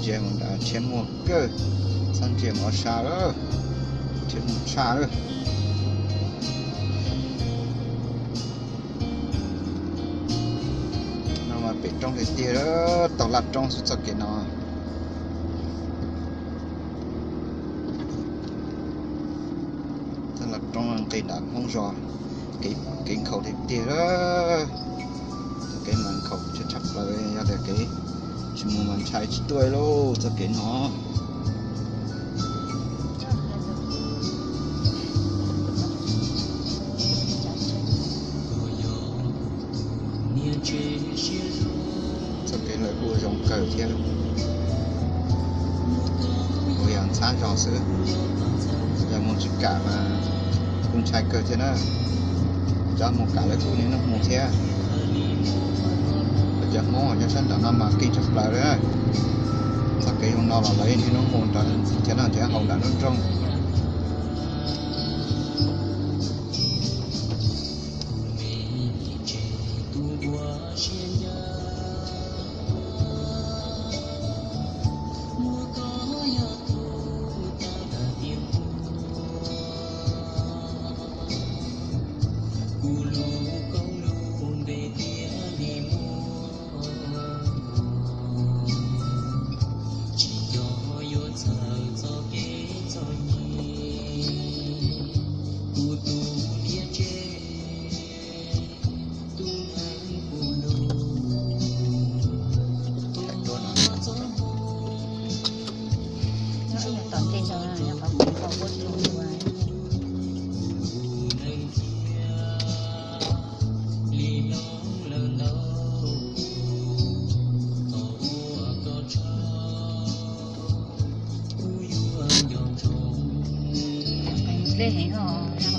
Ntsia mus nrad rhiab muag kawg, txhob ntsia mus ua sa lawm, rhiab muag tshaj lawm. No mas pem roob tiag tiag, taug laj roob xwb txoj kev no. Txoj laj roob nqis nram Hmoob zos, kev nkhaus tiag tiag. Txoj kev mas nkhaus tshaj tshaj plaws, yog tias kev tsis mus mas ntshai tsis tuaj lauj txoj kev no. Txoj kev lawv kuj ua zoo kawg thiab, ua yog ntxhab zog xwb. Yog mus tsis kam mas kuj ntshai kawg thiab na. Cov mus kam lawv kuj niaj hnub mus thiab. Cov Hmoob nyob sab nram no mas keej tshaj plaws li. Txoj kev zoo no los lawv niaj hnub mus nrad thiab no thiab hauv nram lub nroog. Dlej heev os.